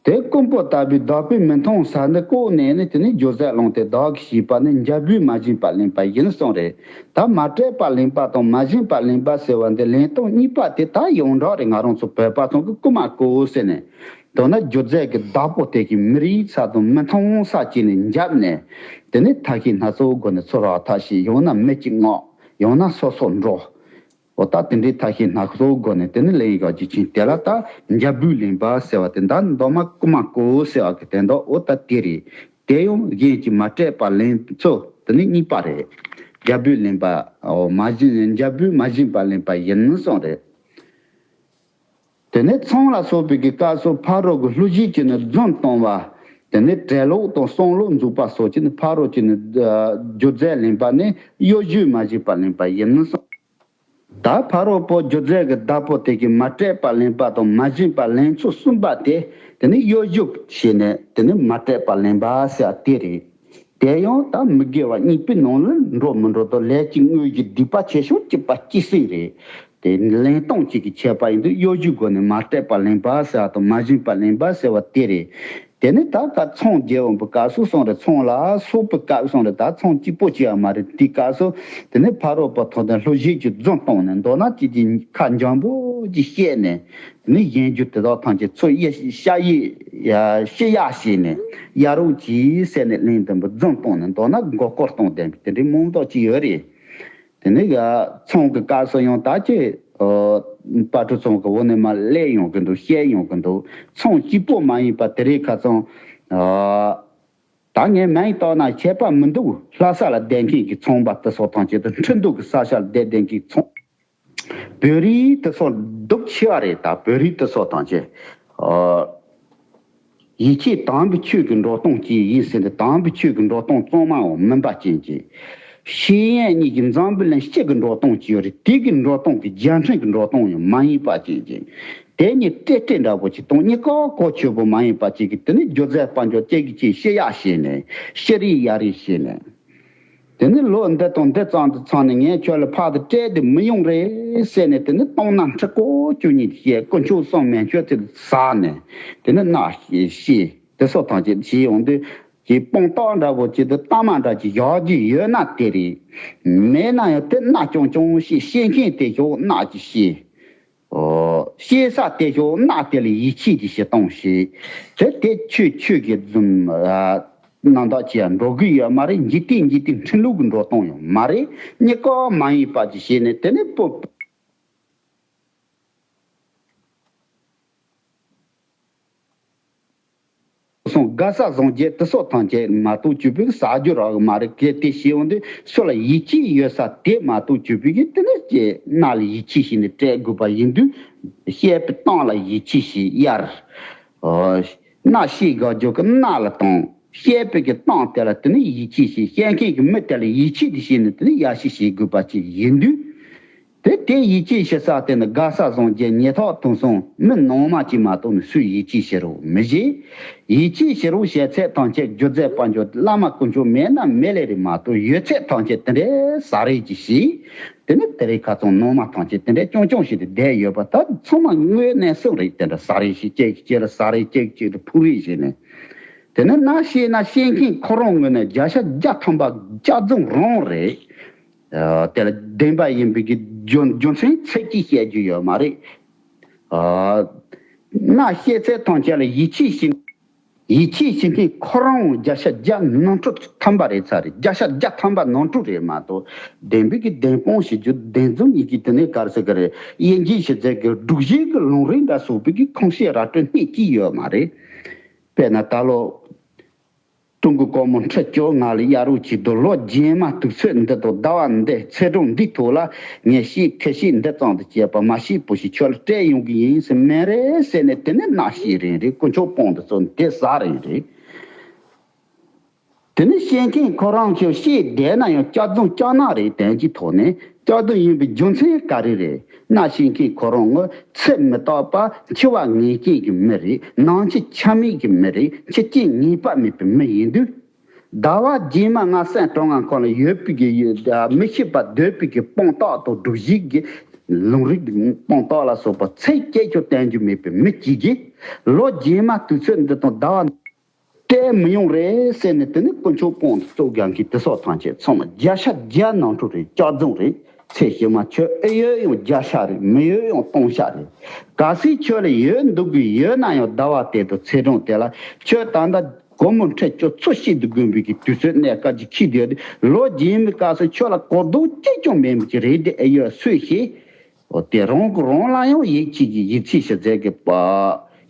དེ་རྐུན་པོ་ལྟ་བུའི་བདག་པོས་མི་མཐོང་ས་འདི་ལྐོག་ནས་ནི་དེ་ནི་སྒྱུ་རྩལ་བླངས་ཏེ་བདག་གིས་བྱས་པ་ནི་འཇབ་རྒོལ་མ་བྱིན་པ་ལེན་པ་ཡིན་གསུངས་རེད། ད་མ་སྤྲད་པ་ལེན་པ་དང་མ་བྱིན་པ་ལེན་པ་ཟེར་བ་འདི་ལེན་སྟངས་གཉིས་པ་དེ་ད་ཡོངས་གྲགས་རེད། ང་རང་ཚོ་བོད་པ་ཚང་གི་རྐུ་མ་རྐུ་ཟེར་ནས། མདོར་ན་སྒྱུ་རྩལ་གྱི་བདག་པོ་དེ་གིས་མི་རིག་ས་དང་མི་མཐོང་ས་བྱས་ནས་འཇབ་ནས། དེ་ནས་ཐབས་ཤེས་སྣ་ཚོགས་སྒོ་ནས་ཚུར་ར་ཐབས་ཤེས། ཡང་ན་མི་གཅིག་མངགས། ཡང་ན་སོ་སོ་འགྲོ། འོ་ད་དེ་འདྲའི་ཐབས་ཤེས་སྣ་ཚོགས་སྒོ་ནས་དེ་ནི་ལེན་ཡག་ཅིག་ཕྱིན། དེ་ལ་ད་འཇབ་རྒོལ་ལེན་པ་ཟེར་བ་དེ་འདྲ། མདོར་ན་རྐུ་མ་རྐུ་ཟེར་བ་གི་དོན་དག་འོ་ད་དེ་རེད། དེ་ཡང་གཞན་གྱིས་མ་སྤྲད་པ་ལེན་ཚུལ་དེ་ནི་གཉིས་པ་རེད། འཇབ་རྒོལ་ལེན་པ། འོ་མ་བྱིན་འཇབ་རྒོལ་མ་བྱིན་པ་ལེན་པ་ཡིན་གསུངས་རེད། དེ་ནས་ཚོང་ལ་སོགས་པའི་གི་སྐབས་སུ་ཕ་རོལ་གྱི་ལྷོད་བཞུད་ཀྱིས་ནི་རྫུན་གཏོང་བ། དེ་ནས་གྲལ་ལོག་དང་གསང་ལོག་འཛུགས་པ་སོགས་ཀྱིས་ནི་ཕ་རོལ་གྱིས་ནི་སྒྱུ་རྩལ་ལེན་པ་ནི་གཡོ་ཞུ་མ་བྱས་པ་ལེན་པ་ཡིན་གསུངས། ད་ཕ་རོལ་པོ་སྒྱུ་རྩལ་གྱི་བདག་པོ་དེ་གིས་མ་སྤྲད་པ་ལེན་པ་དང་མ་བྱིན་པ་ལེན་ཚུལ་གསུམ་པ་དེ་དེ་ནི་གཡོ་ཞུ་བྱས་ནས་དེ་ནི་མ་སྤྲད་པ་ལེན་པ་ཟེར་བ་དེ་རེད། དེ་ཡང་ད་མི་དགེ་བ་གཉིས་པོའི་ནང་ལ་འགྲོ་མི་འགྲོ་དང་ལས་ཀྱི་དངོས་ཀྱི་སྡིག་པ་ཆེ་ཆུང་གཅིག་པ་གཅིག་སྲིད་རེད། དེ་ལེན་སྟངས་གཅིག་གི་ཁྱད་པར་ཡིན་དུས་གཡོ་ཞུའི་སྒོ་ནས་མ་སྤྲད་པ་ལེན་པ་ཟེར་བ་དང་མ་བྱིན་པ་ལེན་པ་ཟེར་བ་དེ་རེད། དེ་ནི་ད་ཀ་ཚོང་རྒྱག་འོང་པའི་སྐབས་སུ་སོང་རེད། ཚོང་ལ་སོགས་པའི་སྐབས་སོང་རེད། ད་ཚོང་གཅིག་པོ་བྱས་ཡ་མ་རེད། དེའི་སྐབས་སུ་དེ་ནི་ཕ་རོལ་པོ་ཐོག་ནས་ལྷོད་བཞུད་ཀྱིས་རྫུན་གཏོང་ནས་མདོར་ན་གཅིག་གིས་ཁ་འཇམ་པོ་ཅིག་བཤད་ནས། ནི་གཞན་རྒྱུ་དེ་དག་ཐམས་ཅད་ཚུར་གཡར་ཤ་ཡི་ཡ་ཤི་ཡ་བྱས་ནས་གཡར་རོགས་གྱིས་ཟེར་ནས་གླེང་དུམ་བུ་རྫུན་གཏོང་ནས་མདོར་ན་མགོ་སྐོར་གཏོང་བསྡད་པའི་དེ་འདྲའི་མང་དག་ཅིག་ཡོད་རེད། དེ་ནི་ཡ་ཚོང་གི་སྐབས་སུ་ཡང་ད་ཅི་ཨོ་པ་ཀྲུ་ཚོང་གི་འོག་ནས་མར་སླེབས་ཡོང་གི་འདུག་བཤད་ཡོང་གི་འདུག་ཚོང་གཅིག་པོ་མ་ཡིན་པ་དེ་རིང་ཁ་སང་ཨ་ད་ངས་མིང་བཏགས་ན་ཁྱད་པར་མི་འདུག་ལྷ་ས་ལ་བསྡད་མཁན་གྱི་ཚོང་པ་དེ་ཚོ་ཐམས་ཅད་དང་ཁྲིན་ཏུའུ་གི་ས་ཆ་ལ་བསྡད་བསྡད་མཁན་གྱི་ཚོང་བོད་རིགས་དེ་ཚོ་སྡུག་ཆེ་བ་རེད། ད་བོད་རིགས་དེ་ཚོ་ཐམས་ཅད་ཨ་ ཡིད་ཆེས་དམ་པའི་ཆོས་ཀྱི་འགྲོ་སྟངས་ཅིག་ཡིན་ཟེར་ཏེ། དམ་པའི་ཆོས་ཀྱི་འགྲོ་སྟངས་གཙང་མའམ་མུན་པ་ཅན་གྱི། ཤེས་ཡོན་གཉིས་ཀྱི་འཛམ་བུ་གླིང་སྤྱི་གི་འགྲོ་སྟངས་ཅིག་ཡོད་རེད། དེ་གི་འགྲོ་སྟངས་ཀྱི་རྒྱལ་ཕྲན་གྱི་འགྲོ་སྟངས་ཡང་མ་ཡིན་པ་ཅན་གྱི། དེ་གཉིས་སྤྲེལ་སྤྲེལ་འདྲ་པོ་ཅིག་དང་གཉིས་ཀ་གོ་ཆོད་པོ་མ་ཡིན་པ་ཅིག་གི། དེ་ནི་སྒྱུ་རྩལ་དཔལ་འབྱོར་ཅན་གྱི་ཅིག་ཤི་ཡག་བྱས་ནས། ཤི་རེས་ཡ་རེས་བྱས་ནས། དེ་ནི་ལོ་འདི་དང་འདི་ཙམ་དུ་ཚང་ནས་ངས་ཁྱོད་ལ་ཕར་དུ་སྤྲད་དེ་མི་ཡོང་རེད་ཟེར་ནས། དེ་ནི་སྟོང་ན་ཁྲི་སྐོར་བཅུ་གཉིས་བཤད། དཀོན་མཆོག་གསུམ་མན་ཆད་དེ་ཟག་ནས། དེ་ནི་མནའ་བཤེས། དེ་སོགས་ཐམས་ཅད་བྱས་ཡོང་དུས་ཀྱི་དཔང་རྟགས་འདྲ་པོ་ཅིག་དང་གཏའ་མ་འདྲ་ཅིག་བཞག་རྒྱུ་ཡོད་ན་དེ་རེད། མེད་ན་ཡང་དེ་མནའ་རྐྱང་རྐྱང་བཤད། བཤད་མཁན་དེ་ཤོག་མནའ་ཅིག་བཤད། ཨོ། ཤེས་ས་དེ་ཤོག་མནའ་དེ་ལ་ཡིད་ཆེས་ཀྱི་བྱེད་སྟངས་ཤིག་དེ་དེ་ཆོས་ཆོས་ཀྱི་འཛུམ། ཨ། རྣམ་དག་ཅིག་འགྲོ་གི་ཡོད་མ་རེད། འཇིག་རྟེན་འཇིག་རྟེན་ཁྲིམས་ལུགས་ཀྱི་འགྲོ་སྟངས་ཡང་མ་རེད། གཉིས་ཀ་མ་ཡིན་པ་ཅིག་བྱས་ནས། དེ་ནས་པོ། སོང་དགའ་ས་བཟང་རྒྱལ་དེ་སོགས་ཐམས་ཅད་མ་གཏོགས་ཅིག་པོ་ཟ་རྒྱུ་རག་གི་མ་རེད། གལ་ཏེ་ཤེས་ཡོང་དུས་སུ་ལ་ཡིད་ཆེས་ཡོད་ས་དེ་མ་གཏོགས་ཅིག་པོ་གི་དེ་ནི་ཅེ་མནའ་ལ་ཡིད་ཆེས་བྱས་ནས་སྤྲད་དགོས་པ་ཡིན་དུས། བཤད་པའི་གཏམ་ལ་ཡིད་ཆེས་བྱས་གཡར། ཨོ། མནའ་བཤེས་དགའ་རྒྱུ་གི་མནའ་ལ་གཏོང་། བཤད་པའི་གི་གཏམ་དེ་ལ་དེ་ནི་ཡིད་ཆེས་བྱས། བཤད་མཁན་གི་མི་དེ་ལ་ཡིད་ཆེས་དེ་བྱས་ནས་དེ་ནི་ཡར་ཞུ་བྱེད་དགོས་པ་ཅིག་ཡིན་དུས། དེ་དེ་ཡིད་ཆེས་བྱེད་ས་དེ་ནི་དགའ་ས་བཟང་རྒྱལ་ཉེ་ཐག་དུང་སོང་མི་ནང་མ་ཅིག་མ་གཏོགས་ནི་སུས་ཡིད་ཆེས་བྱེད་རོགས་མི་བྱེད། ཡིད་ཆེས་བྱེད་རོགས་བྱེད་ཚད་ཐམས་ཅད་སྒྱུ་རྩལ་དཔལ་འབྱོར་བླ་མ་དཀོན་མཆོག་མེད་ན་མེད་ལེ་རེད་མ་གཏོགས། ཡོད་ཚད་ཐམས་ཅད་དེ་འདྲའི་ཟ་རེས་ཀྱི་ཞིག་དེ་ནི་དེ་རིང་ཁ་སང་ནང་མ་ཐམས་ཅད་དེ་འདྲའི་རྐྱང་རྐྱང་ཞིག་ཏུ་བསྡད་ཡོད་པ། ད་ཚང་མ་དངོས་གནས་སུ་རེད། དེ་འདྲ་ཟ་རེས་ཞིག་གཅིག་གཅིག་ལ་ཟ་རེས། གཅིག་གཅིག་ལ་ཕུག་རེས་བྱས་ནས། དེ་ནི་མནའ་བཤེས་ན་བཤེས་མཁན་ཁོ་རང་ངོས་ནས་བརྒྱ་ཆ་བརྒྱ་ཐམ་པ་སྐྱག་རྫུན་རང་རེད། ཨ། དེ་ལ་བདེན་པ་ཡིན་པའི་གི་རྒྱུ་རྒྱུ་མཚན་ཚིག་གཅིག་བཤད་རྒྱུ་ཡོད་མ་རེད། ཨ། མནའ་བཤེས་ཚད་ཐམས་ཅད་ལ་ཡིད་ཆེས་བྱེད། ཡིད་ཆེས་བྱེད་མཁན་ཁོ་རང་བརྒྱ་ཆ་བརྒྱ་ནོར་འཁྲུལ་ཐམ་པ་རེད་ཚར་རེད། བརྒྱ་ཆ་བརྒྱ་ཐམ་པ་ནོར་འཁྲུལ་རེད་མ་གཏོགས། བདེན་པའི་གི་བདེན་དཔང་བྱེད་རྒྱུ་བདེན་རྫུན་ཡིན་གྱི་དེ་ནས་ག་རེ་ཟེར་གི་རེད། དབྱེ་འབྱེད་བྱེད་ཚད་ཀྱི་སྒྲུབ་བྱེད་ཀྱི་ལུང་རིགས་འགའ་སོགས་པའི་གི་ཁུངས་བཤད་ར་སྤྲོད་སྣེ་གཅིག་ཡོད་མ་རེད། དཔེར་ན་ད་ལོ། ཀྲུང་གོའི་སྒོར་མོ་ཁྲི་བཅོ་ལྔ་ལ་གཡར་རོགས་བྱེད་དུས། ལོ་རྗེས་མ་དུས་ཚོད་འདི་དང་ཟླ་བ་འདི་ཚེས་གྲངས་འདིའི་ཐོག་ལ་ངས་ཤེས་ཁ་ཤས་འདི་ཙམ་དུ་བྱས་པ་མ་ཤེས་པོ་ཞིག་ཁྱོད་ལ་སྤྲད་ཡོང་གི་ཡིན་ཟེར་མེད་རེད་ཟེར་ནས། དེ་ནི་མནའ་བཤེས་རན་རེད། དཀོན་མཆོག་དཔང་དུ་བཙུགས་ནས་དེ་ཟ་རན་རེད། དེ་ནི་བཤེས་མཁན་ཁོ་རང་ཚོས་བཤད་བསྡད་ན་ཡང་སྐྱག་རྫུན་སྐྱག་ནག་རེད། དོན་གྱི་ཐོག་ནས་སྐྱག་རྫུན་ཡིན་པའི་རྒྱུ་མཚན་ག་རེ་རེད། མནའ་བཤེས་མཁན་ཁོ་རང་ངོ་ཚེ་མི་རྟག་པ་འཆི་བ་ངེས་ཅན་གྱི་མི་རེད། ནང་འཆི་ཆ་མེད་ཀྱི་མི་རེད། འཆི་རྐྱེན་ངེས་པ་མེད་པའི་མི་ཡིན་དུས། ཟླ་བ་རྗེས་མ་ང་སེམས་སྐྱོ་ང་ཁོ་ལ་ཡོད་པའི་གི་ཡོད། མི་ཤེས་པ་འདོད་པའི་གི་དཔང་རྟགས་དང་སྒྲུབ་བྱེད་ཀྱི་ལུང་རིགས་དཔང་རྟགས་ལ་སོགས་པ་ཚིག་གཅིག་ཀྱང་བསྟན་རྒྱུ་མེད་པའི་མི་གཅིག་གིས། ལོ་རྗེས་མ་དུས་ཚོད་འདི་དང་ཟླ་བ་སྤྲད་མི་ཡོང་རེད་ཟེར་ནས། དེ་ནི་དཀོན་མཆོག་དཔང་དུ་བཙུགས་ཀྱང་གི་དེ་སོགས་ཐམས་ཅད་ཚང་མ་བརྒྱ་ཆ་བརྒྱ་ནོར་འཁྲུལ་རེད། སྐྱག་རྫུན་རེད། ཚེ་ཕྱི་མ་ཁྱོད་ཨེ་ཡོད་ཡང་བརྒྱ་ཆ་རེད། མི་ཡོད་ཡང་སྟོང་ཆ་རེད། གལ་སྲིད་ཁྱོད་ལ་ཡོད་འདུག་གི་ཡོད་ན་ཡང་ཟླ་བ་དེ་དང་ཚེས་གྲངས་དེ་ལ་ཁྱོད་ད་ལྟ་སྒོར་མོ་ཁྲི་བཅུ་ཚོ་ཤེས་དུ་དགོན་པའི་གི་དུས་ཚོད་གནས་སྐབས་ཀྱི་ཁྱི་དེ་ལོ་རྗེས་མའི་སྐབས་སུ་ཁྱོད་ལ་གོ་རྟོགས་གཅིག་ཀྱང་མེད་པ་ཅིག་རེད་དེ། ཨེ་ཡོད་སུས་ཤེས། འོ། དེ་རང་གི་རང་ལ་ཡང་ཡིད་ཆེས་ཀྱི་ཡིད་ཆེས་བྱེད་ཚད་ཀྱི་པ།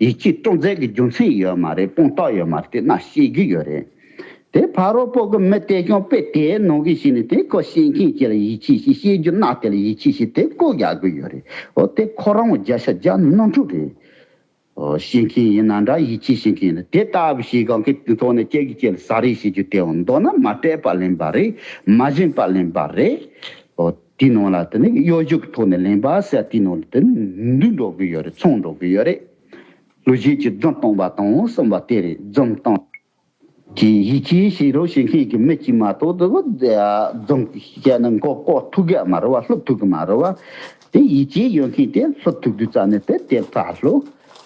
ཡིད་ཆེས་སྤྲོད་ཚད་ཀྱི་རྒྱུ་མཚན་ཡོད་མ་རེད། དཔང་རྟགས་ཡོད་མ་རེད། དེ་མནའ་བཤེས་ཀྱི་ཡོད་རེད། དེ་ཕ་རོལ་པོ་གི་མི་དེ་ཀྱང་དཔེ་དེའི་ནང་གི་ཞིག་ནི་དེ་ཁོ་བཤེས་མཁན་ཅིག་ལ་ཡིད་ཆེས་ཤིག་བཤད་རྒྱུ་མནའ་དེ་ལ་ཡིད་ཆེས་ཤིག་དེ་བཀོད་རྒྱག་གི་ཡོད་རེད། འོ། དེ་ཁོ་རང་བརྒྱ་ཆ་བརྒྱ་ནོར་འཁྲུལ་རེད། འོ། བཤད་མཁན་ཡིན་ན་འདྲ། ཡིད་ཆེས་བྱེད་མཁན་ཡིན་ན། དེ་ལྟ་བུ་ཞིག་གང་གི་དུས་ཐོག་ནས་སྐྱེ་གི་སྐྱེ་ལ་ཟ་རེས་བྱེད་རྒྱུ་དེའང་མདོར་ན་མ་སྤྲད་པ་ལེན་པ་རེད། མ་བྱིན་པ་ལེན་པ་རེད། འོ། དེའི་ནང་ལ་དེ་ནི་གཡོ་ཇུས་ཀྱི་ཐོག་ནས་ལེན་པ་ཟེར། དེའི་ནང་ལ་དེ་ནི་འདུས་འགྲོ་གི་ཡོད་རེད། ཚང་འགྲོ་གི་ཡོད་རེད། ལུགས་གཞན་གྱི་རྫུན་གཏོང་བ་དང་གསུམ་པ་དེ་རེད། རྫུན་གཏོང་གི་ཡིད་ཆེས་བྱེད་རོགས་བྱེད་མཁན་གྱི་མི་གཅིག་མ་གཏོགས་དེ་རྫུན་བཤད་ན་མགོ་སྐོར་ཐུབ་གི་མ་རེད་བ། ལྷོད་ཐུབ་གི་མ་རེད་བ། དེ་ཡིད་ཆེས་ཡོད་མཁན་དེ་ལྷོད་ཐུབ་དུས་ཙམ་ནས་དེ་དེ་ཕར་ལྷོད།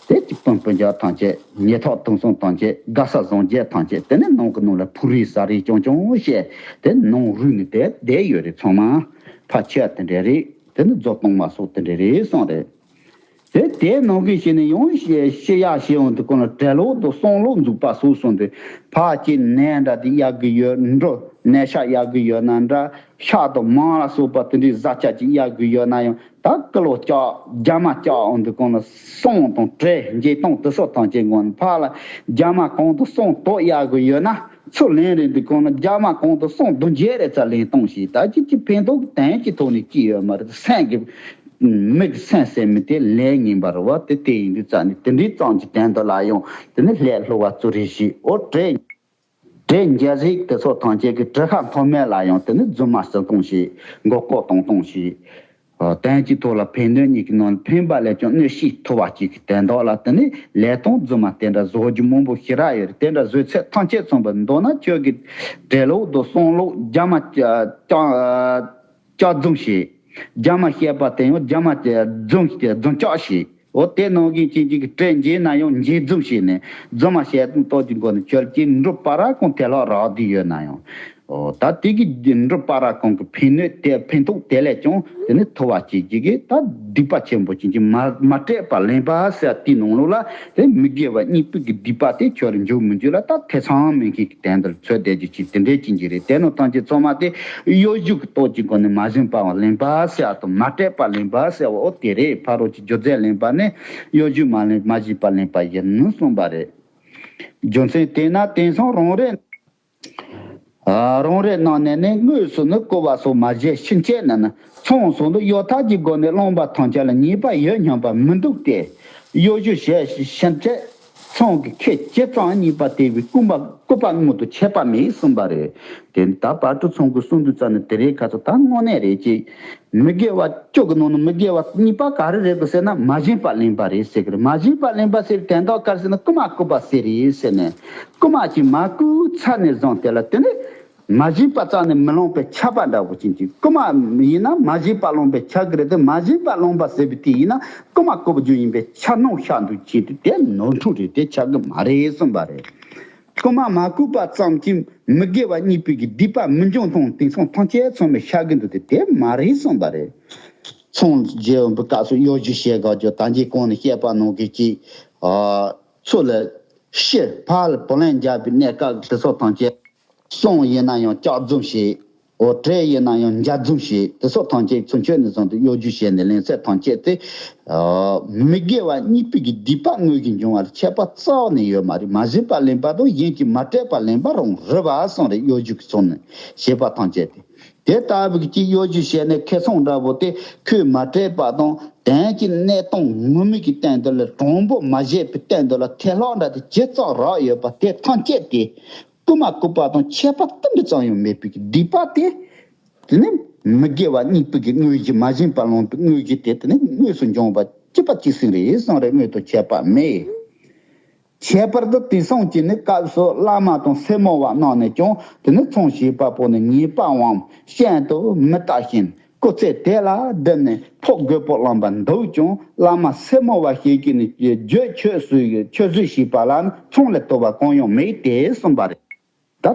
དེ་གཅིག་སྤུན་སྤུན་ཀྱག་ཐམས་ཅད། ཉེ་ཐག་དུང་སོང་ཐམས་ཅད། དགའ་ས་བཟང་རྒྱལ་ཐམས་ཅད། དེ་ནས་ནང་གི་ནང་ལ་ཕུག་རེས་ཟ་རེས་རྐྱང་རྐྱང་བྱས། དེ་ནང་རུལ་ནས་དེ་བསྡད་ཡོད་རེད། ཚང་མ་ཕར་ཆེ་བ་དེ་འདྲ་རེད། དེ་ནི་རྫོགས་གཏོང་མ་སོགས་དེ་འདྲ་རེད་གསུངས་རེད། དེ་དེའི་ནང་གི་ཞིག་ནས་ཡང་ཤི་ཤི་ཡག་ཤི་ཡོང་དུས་སྒང་ལ་བྲེལ་ལོག་དང་བསམ་བློ་འཛུགས་པ་སོགས་སོང་དུས། ཕར་གྱི་ནས་འདྲ་དེ་གཡར་གི་ཡོད་འགྲོ། ནས་ཤ་གཡར་གི་ཡོད་ན་འདྲ། ཤ་དང་མར་ལ་སོགས་པ་དེ་འདྲའི་བཟའ་བཅའ་ཅིག་གཡར་གི་ཡོད་ན་ཡང་། ད་ཀི་ལོ་ལྕགས་རྒྱ་མ་ལྕགས་འོང་དུས་སྒང་ལ་སོང་དང་བྲེ་འཇེ་སྟོང་དེ་སོགས་ཐམས་ཅད་ངོ་ནས་ཕར་ལ་རྒྱ་མ་གང་དུ་སོང་དོག་གཡར་གི་ཡོད་ན། ཚུར་ལེན་རན་དུས་སྒང་ལ་རྒྱ་མ་གང་དུ་སོང་བདུན་བརྒྱ་རེ་ཙམ་ལེན་གཏོང་ཞིག་ད་ཅི་ཅི་ཕན་ཐོགས་དོན་གྱི་ཐོག་ནས་ཅི་ཡོད་མ་རེད། སེམས་ཀྱི་ མིག་སེམས་ཟེར་མི་དེ་ལས་ངན་པ་རེད་བ། དེ་དེ་ཡིན་དུས་ཙང་ནས་དེ་འདྲའི་ཙམ་གྱི་དོན་དུ་ལ་ཡང་དེ་ནི་ལས་སླ་བ་ཚུ་རེ་ཞིག་འོ་བྲེ་བྲེ་འཇའ་ཟིག་དེ་ཚོ་ཐམས་ཅད་ཀྱི་བྲེ་ཁ་མཐོ་དམན་ལ་ཡང་དེ་ནི་རྫུན་མ་ཟེར་གཏོང་ཞིག་མགོ་སྐོར་གཏོང་གཏོང་ཞིག་དོན་གྱི་ཐོག་ལ་ཕན་གནོད་གཉིས་ཀྱི་ནང་ཕན་པ་ལས་ཀྱང་གནོད་ཤས་མཐོ་བ་གཅིག་གི་དོན་དག་ལ་དེ་ནི་ལས་དང་རྫུན་མ་དེ་འདྲ་བཟོ་རྒྱུ་མང་པོ་ཞེ་དྲག་ཡོད་རེད། དེ་འདྲ་བཟོས་ཚད་ཐམས་ཅད་ཚང་བ་མདོར་ན་ཁྱོད་ཀྱི་བྲེ་ལོག་དང་གསང་ལོག་རྒྱ་མ་ལྕགས་རྫུན་ཞིག་རྒྱ་མ་བཤད་པ་དེ་ཡང་རྒྱ་མ་རྫུན་རྫུན་ལྕགས་ཞིག་འོ་དེ་ནང་གི་ཅན་གཅིག་གི་བྲེ་འཇལ་ན་ཡང་འཇལ་རྫུན་ཞིག་ནས་རྫུན་མ་བཤད་སྟངས་ཏོག་གི་སྒོ་ནས་ཁྱོད་ཀྱིས་འབྲུ་བར་ར་གང་དེ་ལ་རག་བསྡད་ཡོད་ན་ཡང་། འོ་ད་དེ་གི་འབྲུ་བར་ར་གང་གི་ཕན་གནོད་དེ་ཕན་ཐོགས་དེ་ལས་ཀྱང་དེ་ནི་མཐོ་བ་ཅན་གཅིག་གི་ད་སྡིག་པ་ཆེན་པོ་ཅན་གཅིག་མ་མ་སྤྲད་པ་ལེན་པ་ཟེར་དེའི་ནང་ལོགས་ལ་དེ་མི་དགེ་བ་གཉིས་པོ་གི་སྡིག་པ་དེ་ཁྱོད་འཇུག་མི་འཇུག་ལ་ད་ཐེ་ཚོམ་མེད་མཁན་གྱི་དོན་དུ་ཚོད་བསྡད་རྒྱུ་ཅིག་དེ་འདྲའི་ཅན་གཅིག་རེད། དེ་ནང་ཐམས་ཅད་ཚང་མ་དེ་གཡོ་སྒྱུ་གི་སྟོབས་ཀྱི་སྒོ་ནས་མ་བྱིན་པ་ལེན་པ་ཟེར་དང་མ་སྤྲད་པ་ལེན་པ་ཟེར་བ་འོ་དེ་རེད། ཕ་རོལ་གྱི་སྒྱུ་རྩལ་ལེན་པ་ནི་གཡོ་སྒྱུ་མ་ལེན་མ་བྱིན་པ་ལེན་པ་ཡིན་གསུངས་པ་རེད། རྒྱུ་མཚན་དེས་ན་དེང་སང་རང་རེ་རང་རེ་ནང་ནས་ནི་དངོས་སུ་ནི་བསྐུལ་བ་སོགས་མ་བྱས་ཕྱིན་ཆད་ནི་ནི་ཚོང་སོགས་ནི་གཡོ་ཐབས་ཀྱི་སྒོ་ནས་སློང་པ་ཐམས་ཅད་ལ་ཉེས་པ་ཡོད་སྙམ་པ་མི་འདུག་སྟེ། གཡོ་སྒྱུ་བྱས་ཕྱིན་ཆད་ཚོང་གི་ཁེ་ཇི་ཙམ་རྙེད་པ་དེ་བས་བསྐུལ་བ་བསྐུལ་བ་དངོས་དང་ཁྱད་པར་མེད་གསུངས་པ་རེད། དེ་ད་བར་དུ་ཚོང་གི་གསུང་དུས་ཙམ་ནས་དེ་རེད་ཁ་ཚ་ད་དངོས་གནས་རེད་ཅེས། མི་དགེ་བ་བཅུ་གི་ནང་ནས་མི་དགེ་བ་གཉིས་པ་ག་རེ་རེད་གི་ཟེར་ན་མ་བྱིན་པ་ལེན་པ་རེད་ཟེར་གི་རེད། མ་བྱིན་པ་ལེན་པ་ཟེར་དོན་དག་ག་རེ་ཟེར་ན་རྐུ་མ་རྐུ་བ་ཟེར་རེད་ཟེར་ནས་རྐུ་མ་གྱིས་མ་རྐུ་ཚར་ནས་བཟུང་དེ་ལ་དེ་ནི་མ་བྱིན་པ་རྩ་ནས་མི་ལོངས་པའི་ཆ་པ་འདྲ་བོ་ཅན་གྱི་རྐུ་མ་ཡིན་ན་མ་བྱིན་པ་ལོངས་པའི་ཆ་གི་རེད་དེ། མ་བྱིན་པ་ལོངས་པ་ཟེར་བའི་དེ་ཡིན་ན་རྐུ་མ་རྐུ་བ་རྒྱུ་ཡིན་པའི་ཆ་སྣང་ཤར་འདུག་ཅན་དེ་དེ་ནོར་འཁྲུལ་རེད། དེ་ཆགས་གི་མ་རེད་གསུངས་པ་རེད། རྐུ་མ་མ་རྐུ་བ་ཙམ་གྱིས་མི་དགེ་བ་གཉིས་པོའི་གི་སྡིག་པ་མི་འབྱུང་སྟངས་དེང་སང་ཐམས་ཅད་ཚང་མས་ཤར་གི་འདུག་སྟེ་དེ་མ་རེད་གསུངས་པ་རེད། ཚོང་རྒྱག་པའི་སྐབས་སུ་གཡོ་སྒྱུ་བྱེད་དགོས་རྒྱུ་ད་གིན་གོང་ནས་བཤད་པ་ནང་གི་ཅིག་ཨ་ཚུར་ལ་ཕྱི་ཕར་ལ་བུ་ལོན་རྒྱག་པའི་གནས་སྐབས་དེ་ཚོ་ཐམས་ཅད་གསང་ཡིན་ན་ཡང་ལྕགས་རྫུན་བྱེད། འོ་བྲེ་ཡིན་ན་ཡང་འཇའ་རྫུན་བྱེད། དེ་སོགས་ཐམས་ཅད་ཚུར་ཆོད་ནས་བཟུང་སྟེ་གཡོ་སྒྱུ་བྱས་ནས་ལེན་ཚད་ཐམས་ཅད་དེ། ཨ་མི་དགེ་བ་གཉིས་པོའི་གི་སྡིག་པ་དངོས་ཀྱིས་འབྱུང་བ་ལ་ཁྱད་པར་རྩ་བ་ནས་ཡོད་མ་རེད། མ་བྱིན་པ་ལེན་པ་དང་གཞན་གྱིས་མ་སྤྲད་པ་ལེན་པ་རང་རེད་པ་གསུངས་རེད། གཡོ་སྒྱུ་གི་ཚོགས་ནི་བྱེད་པ་ཐམས་ཅད་དེ། དེ་ལྟ་བུའི་གི་གཡོ་སྒྱུ་བྱས་ནས་ཁེ་བཟང་འདྲ་པོ་དེ་ཁོས་མ་སྤྲད་པ་དང་དོན་གྱི་གནས་སྟངས་ངོ་མའི་གི་སྟེང་དུ་ལ་དྲང་པོ་མ་བཤད་པའི་སྟེང་དུ་ལ་ཐལ་ལྷག་འདྲ་དེ་ཇི་ཙམ་རག་ཡོད་པ་དེ་ཐམས་ཅད་དེ། རྐུ་མ་རྐུ་བ་དང་ཁྱད་པར་ཏིལ་འབྲུ་ཙམ་ཡང་མེད་པའི་སྡིག་པ་དེ། དེ་ནི་མི་དགེ་བ་གཉིས་པོ་གི་དངོས་གཞི་མ་བྱིན་པ་ལོངས་པའི་དངོས་གཞི་དེ་དེ་ནི་དངོས་སུ་འབྱུང་བ་གཅིག་པ་གཅིག་སྲིང་རེད་གསུངས་རེད། དངོས་དང་ཁྱད་པར་མེད། ཁྱད་པར་དུ་དེང་སང་གི་ནི་སྐབས་སུ་བླ་མ་དང་སེར་མོ་བ་རྣམས་ནས་ཀྱང་དེ་ནི་ཚོང་བྱེད་པ་པོ་ནི་ཉེས་པའམ་ཤིན་ཏུ་མི་ལྟ་ཞིང་སྐུ་ཚེ་དེ་ལ་བསྡུ་ནས་ཕོག་དགོས་པོ་བླངས་པ་འདུག་ཀྱང་བླ་མ་སེར་མོ་བ་ཞིག་གིས་ནི་བརྗོད་ཆོས་སུ་ཆོས་སྲིད་བྱེད་པ་ལ་ཚོང་ལས་དོར་བ་གང་ཡང་མེད་དེ་གསུངས་པ་རེད།